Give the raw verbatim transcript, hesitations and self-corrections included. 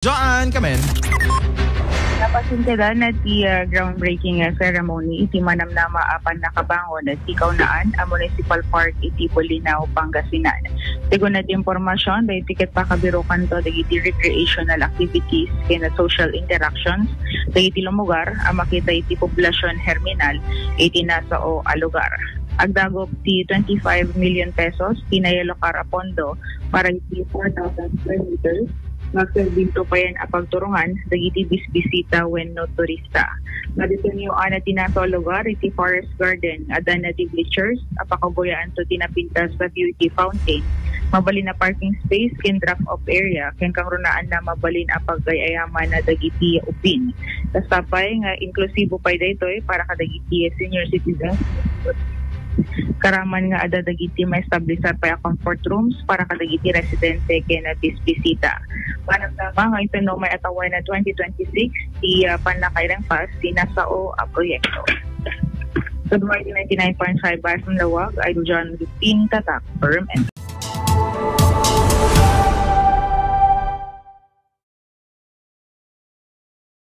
Joanne Camen. Napasintedan na ti ah, groundbreaking ah, ceremony iti manamnama a pannakabangon ti kaunaan a municipal park iti Bolinao, Pangasinan. Segun na ti impormasyon, dagiti ket pakabirukanto dagiti recreational activities ken social interactions dagiti lumugar a makita iti poblasion Herminal iti nasao a lugar. Agdagop ti twenty-five million pesos ti naialokar a pondo para iti four thousand square meters. Magserbinto payen a pagturungan dagiti bisbisita wenno turista. Maditonyo a ti nasao a lugar iti Forest Garden, adda na ti bleachers a pakabuyaanto ti napintas a beauty fountain, mabalin a parking space ken drop-off area, ken kangrunaan na mabalin a pagay-ayaman na dagiti ubing. Kasta pay nga inklusibo pay daytoy para kadagiti senior citizens. Karaman nga adda dagiti maestablisar pay a comfort rooms para kadagiti residente ken bisbisita. Manamnama nga inton no maatawen a twenty twenty-six ti ah, pannakairengpas ti nasao a proyekto. Sa Duarte ninety-nine point five F M Lawag, Idol John Lupin, Tatak, Perm